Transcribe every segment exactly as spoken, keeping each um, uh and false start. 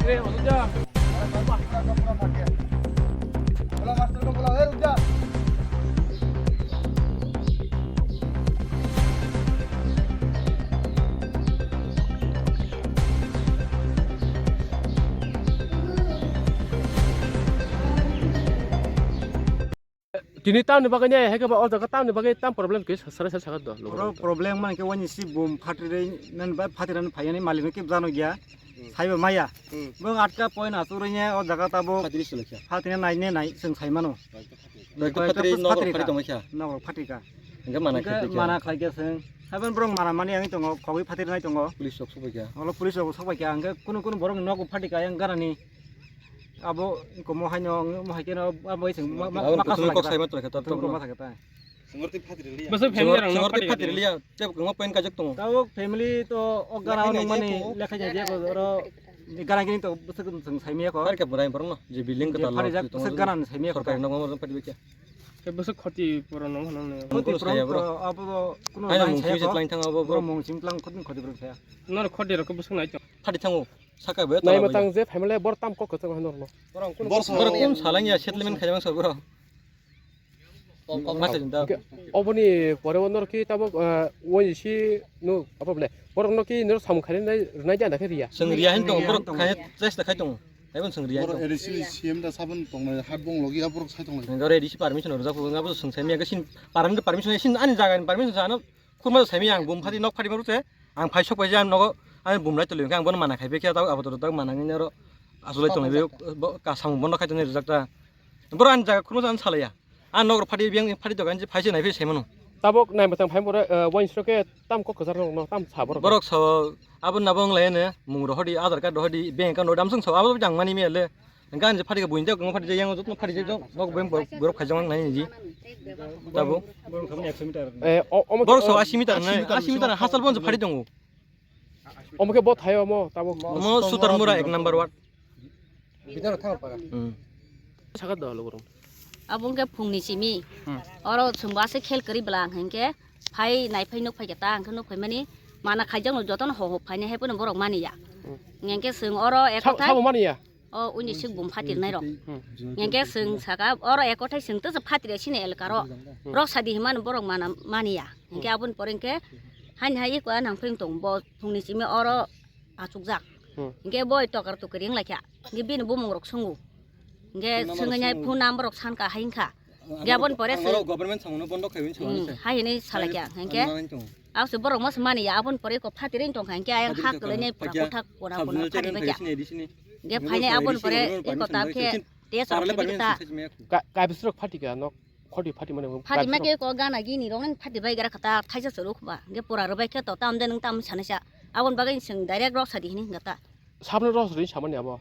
Tini tamni bagwi ne, hai khe ba o jaga tamni bagwi tam problem khe sare sare sakha do. Oro problem man khe wani si bum phatri nan ba phatri nan phayani malik no khe jano gya. Hmm. Saiba maya. Hmm. Bong atka point asuri ne o jaga tabo. Phatri sele khe. Phatri nai ne nai seng sai mano. Doi to phatri no phatri tong kha. No phatri ka. Hingke mana khe mana khlai khe seng. Haban borok mana mani ang tongo khogwi phatri nai tongo. Police rok sobai kha. Olo police rok sobai kha. Hingke kunu kunu borok nogo phatri ka yang garani. Abo komo haino, mo hai keno, abo hai seng, ma, ma, abo ma, kutung kasala kok ta. Sai ma tongkha, ta, kutung ta, kok ma thangkha ta. Sengor twi phatri liya. Bwswk family rok sengor twi phatri liya, tei kwbangma point kajak tongo. Tabuk family to o gara lekha nai nung mani lekha nai ko oro gara gini to bwswk seng sai miya ko. Har khe bwrai borok no, je building kwtal pharijak, bwswk gara ni sai miya ko. Sorkari no mo phatri kya. Khe bwswk khoti puron no hwnang ne. Khoti puron to abo to kuno line sai ko. Tlang thang abo borok mung sim tlang khoti khoti puron saya. Nor khoti rok bwswk nai to. Phatri thango. Saka be nai tala matang boya. Je family bor tam kok kwchang hano no. Bor sa. Bor kun salang ya settlement khaimang sa bro. Masa jinda. Oboni pore onor ki tabo, eh, woi si no apa bole. Bor no ki no samung khari nai, nai janda khe riya. Seng riya hin tong bor khai test khai tong. Hai bon seng riya hin tong. A D C C M da sabun tong nai hat bong logi aborok sai tong nai. Ngare A D C permission ro jaku ngabo seng sai mi ga sin paran permission sin ani jaga permission sa no. Khurma saimi ang bum phati nok phati maru se, ang phai sok phai je ang nogo, ang bum lai tolwi hwnkhe ang bono mana khai bekhe tao abo toro tao mana ngini aro asulai tonglai be bo ka samung bono khai tongnai rijak ta. Boro ani jaga khurma sa ang salaiya. Ang nok phati biyang phati dogan je phai se nai phai se mano. Tabok nai matang phai boro, eh, wain sro khe tam kok kwchar no tam sa borok. Borok so abo nabo wng lai ne mung rohodi, aadhar card rohodi, bank account rohodi, amsong so abo jang mani mele. Hingke ani je phati khe buini jak, phati jak, yang jotno phati jak, nok beng borok khaijak nang nai ji. Tabo. Borok so ashi meter nai, ashi meter hasal bon phati tongo. Omo khe bo thaio omo tabo. Omo Sutarmura ek number ward. Hmm. Sagat do logo rong. Abo hingke phungni simi. Hmm. Oro chwngbo aswk khel kwrwi bwla ang hingke phai nai phai nuk phai khe ta hingke nuk phai mani mana khaijak no jotono ho ho phaini hai phano borok mani ya. Hmm. Hingke chwng oro ekothai. Sabo mani ya? O uni sik bum phatir nai rok. Hmm. Hingke chwng saka oro ekothai chwng tesa phatir sini elka ro. Hmm. Rok sadi himani borok mana mani ya. Hingke aboni pore hingke haini hai eko nang pheng tong bo phungni simi oro achukjak. Hmm. Hingke boi tokar tokari wng laikha. Hingke bini bumung rok sungu. Hingke phone number swngwi nai rok phone number rok sanka hai wngkha. Hingke aboni pore se government samungno bondo khaiwi samani se. Hai hinwi salaikha. Hingke ang nang tong. Abo se borok mas mani ya aboni pore ko phatiri wng tongkha. Hingke ayang ha kwlai nai pura kothak kona kona phatiri baikha. Hingke phainai aboni pore eko tabkhe test rok khe ta. Ka-, kaibisrok phatika nok. Khoti phati mani bo phati ma khe ko gana gini rok nang phati bai gara khata thaisa chwrwk ba. Hingke pura rwbai khe to tam de nang tam sanai sa. Aboni bagwi chwng direct rok sadi hini hwnga ta. Sabno rok sadi samani abo.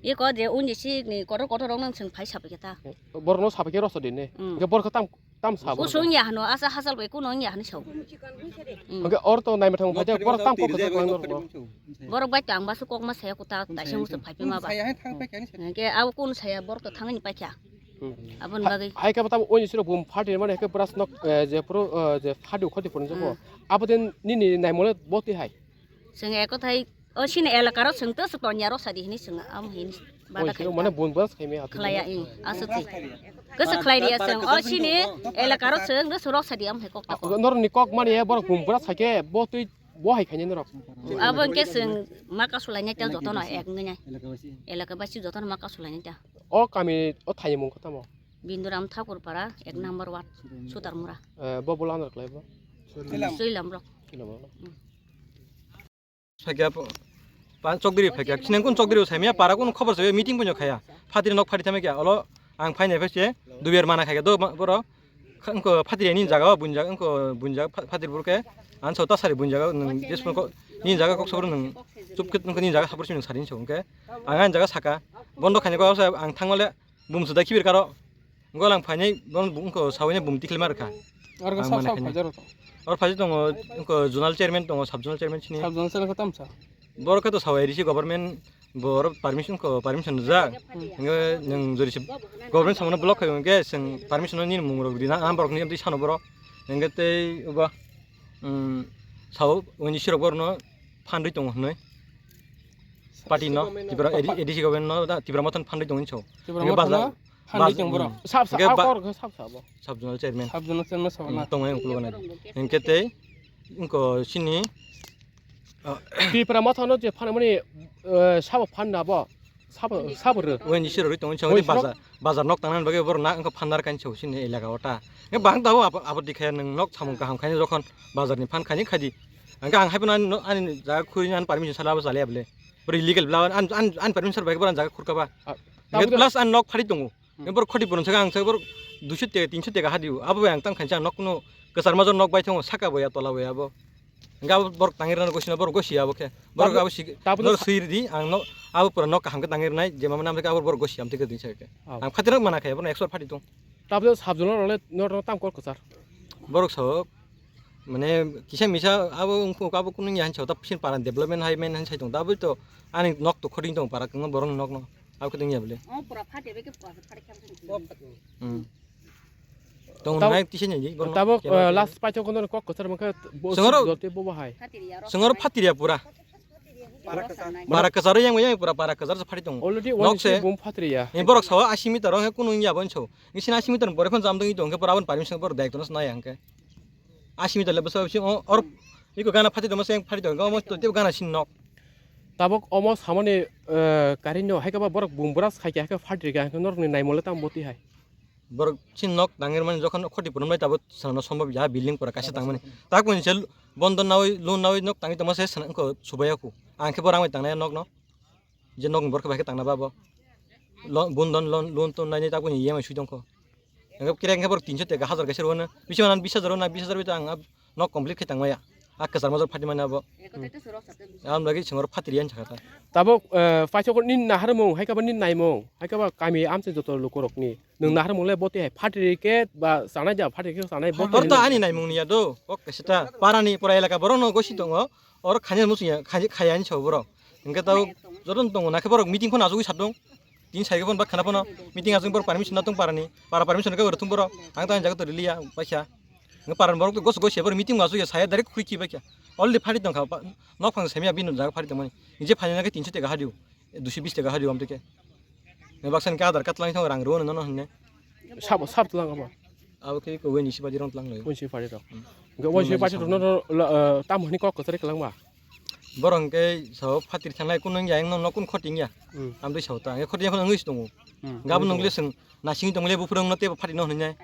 Ye ko je unji sik ni kotor kotor rok nang chwng phai sabai khe ta. Borok no sabai khe rok sadi ne. Hmm. Hingke borok tam, tam sabo. Kusung ya hano asa hasal bai kuno ya hano sao. Hmm. Hingke or to nai mathang phai borok tam kok kwchak kwlang rok. Borok bai tang basu kok ma saya kuta taisa musu phai ma ba. Hingke abo kun saya borok to thangni paikha. Hmm. Aboni bagwi. Hai khe tamo oini siro bum phatri mani hai khe bwrasnok, eh, je phuru, eh, je phadi khoti phuru jabo. Hmm. Abo din nini naimole boti hai. Chwng ekothai o sini elaka ro chwng to chwng tonya ro sadi hini chwng am hini. Oini siro mane bum bwras khaime hati. Khlaiya i aswk si. Kwchwk khlai riya chwng o sini elaka ro chwng to chwng rok sadi am hai kok ta kok. Norni kok mani borok bum bwras hai khe botwi bo hai khaine norok. Abo hwnkhe chwng ma kasulai nai ta jotono ek wngwi nai. Elaka basi jotono ma kasulai nai ta. O kami o thaini mung khe tamo? Binduram Thakurpara, ek number ward, Sutarmura. Eh, bo bwla andar khlai bo? Suilam rok. Suilam rok. Hmm. Phaikya po-, pa-, chokdiri phaikya. Sinang kun chokdiri sai mia para kun khobor sai meeting punyo khaya. Phatiri nok phari thame kya. Olo ang phainai phai se dubiar mana khaikya do ma-, boro. Kha-, wngkho phatiri ni jaga o bunjak, wngkho bunjak pha-, phatiri burke. Ang so tasari bunjak o nwng jesmo ko ni jaga kok sabur nwng chupkit wngkho ni jaga sabur si nwng sari so wngkhe. Ang ani jaga saka bondo khainai ko ang thangmale bumsu da khibir karo. Wngkho lang phainai bono wngkho sawi nai bum tikhlima rwkha. Oro ang sa mana sa khainai. Phaijak rok. Oro phaijak tongo wngkho zonal chairman tongo, sub zonal chairman sini. Sub zonal chairman khe tamsa. Borok khe to sawi risi government. Borok permission ko, permission rijak. Hmm. Hingke nwng jori se government samano block khayo hingke chwng permission nini mung rok rina, ang borok ni amtwi sano borok. Hingke tei uba, um, sao, oni sirok borok no phandoi tongo hinoi. Party no, Tipra A D C government no, da Tipra Motha no phandai tongwi so. Tipra Hingke Motha baza-, no phandai baz-, tong borok. mm. Sab sa, Hingke a ba-, kor khe sab sa bo. Sub zonal chairman. Sub zonal chairman sabo Mm, na. Tongwi ang kulugo na. Hingke tei, ingko sini, ah, Tipra Motha no je phan mani, eh, sabo phan na bo. Sabo, sabo re. Wen jisi rori tongwi so, Wen jisi rok? Baza-, bazar nok tangna bagwi borok na wngkha phandar kainwi so sini elaka o ta. Hingke bahang tabo abo, abo dikhaya nwng nok samung kaham khainwi jokhon bazar ni phan khainwi khadi. Hingke ang haiphano ani no-, ani jaga khuri ani permission sala abo chaliya bole. Boro illegal bla, an, an, an permission bai boro jaga khurka ba. Ah, Hingke tabuk plus an nok phari tongo. Hmm. Boro khoti puron saka ang saka boro duiso teka, tinso teka hadi o. Abo bai ang tang khansa nok kuno kwchar major nok bai tongo, saka bo ya tola bo ya bo. Hingke abo borok tangwi rwna gosi na borok gosi abo khe. Borok Tabuk, abo si, tabuk borok sa- sui ridi ang no, abo pura nok kaham khe tangwi rwnai, je mama nam khe abo borok gosi am teke din saka. Ah. Ang phati rok mana khe borok ekso phati tong. Tabuk sub zonal role no tam kor kwchar. Borok so Mane kisa misa abo wngkha abo kunu ya hinsa ta pisin para development hai men hinsa tong tabuk to ani nok to khoding tong para kung borong nok no abo khoding ya bole. Oh, pura phate be ke pura phate khe. Hmm. Tong Tabuk, nai tisa ni borong tabuk, ya eh, bole. Last paithok kono kok kwchar mangkha bo Sengoro- sub dote bo bahai. Sengoro phatiriya pura. Para kwcharo yang yang pura para kwchar sa phari tong. Already Nok one se bum phatiriya. Ni borok sawa asi meter rong he kunu ya bon so. Ni sina asi meter bore phon jam dong i tong khe pura abon permission bor daik tono nai ang khe. Asi meter le bwsa bisi o or iko gana phati tongma se phati tong omo to tebo gana sin nok. Tabuk omo samani, eh, karinyo hai khe ba borok bum bwras khai khe hai khe phatri khe norokni naimole tamo boti hai. Borok sin nok dangir mani jokhon khoti purum lai tabuk sana sombob ya building pura kaisa tangmani. Tak mani sel bondon nawi loan nawi nok tangi tongma se sana ko subaya ku. Ang khe borang bai tangnai nok no. Je nok ni borok bai khe tangna babo. Loan, bondon loan, loan to naini tabuk ni E M I sui tongkho. Hingke kira hingke borok tinso teka hajar kaisa rwna. Bisi manan bis hajar rwna, bis hajar bai to ang nok complete khe tangmaya. A kwchar major phati mani abo. Ang lagi sengor phatri yan chakha ta. Tabuk, eh, paisok ni naharmung, hai kaba ni naimung, hai kaba kami amse joto lukorokni. Nwng naharmung le bote hai phatri ke ba sanai ja phatri ke sanai bote. Tor to ani naimung ni ya do. Ok seta. Parani pura elaka borok no gosi tongo. Oro khanya muchung ya, khanya khaya ni so borok. Hingke tau joto tongo na khe borok meeting phone asugui sadong. Tin sai phone ba khana phone meeting asung borok permission na tong parani. Para permission ke borok thung borok. Ang tang jaga to riliya paisa. Nge paran borok to gos gos ya borok meeting asugui saya direct khui ki baikya. Already phari tong kha. Nok phang semya bini jaga phari tong mani. Nije phani na khe tinso teka hadiu. Duiso bis teka hadiu amte ke. Nge baksan ke Aadhaar card lang thong rang ro no no hinne. Sab, sab tlang abo. Abo khe ko weni si padi rong tlang lai. Weni si padi rong. Hmm. Nge weni si padi rong no, eh, tam hini kok kwchari kwlangma. Borok hwnkhe sao phatri thangnai kunu wngya, wngno no kunu khoting ya. Hmm. Amtwi sao ta, wngkhe khoting ya phano wngwi se tongo. Hmm. Gabon wngwi nwng le swng nasing tongmole buphuru wngno teibo phatri no hwnwi nai.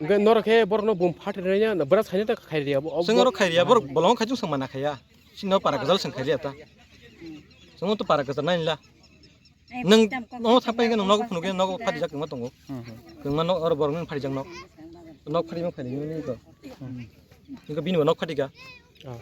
Hwnkhe norok khe borokno bum phatri nai ya, bwrach khaina ta khairi ya bo, Swng oro khairi ya, borok bolongo khai chwng swng mana khaiya. Chini no para kwchal swng khairi ya ta. Swng to para kwchal nai la. Nwng no thapai khe nwng nogo phunukhe nogo phatijak kwma tongo. Hmm, hmm. Kwma no oro borok nwng phatijak nok. Nok phatijak phatijak nwng to. Hmm. Nwng bini bo nok phatijak. Ah.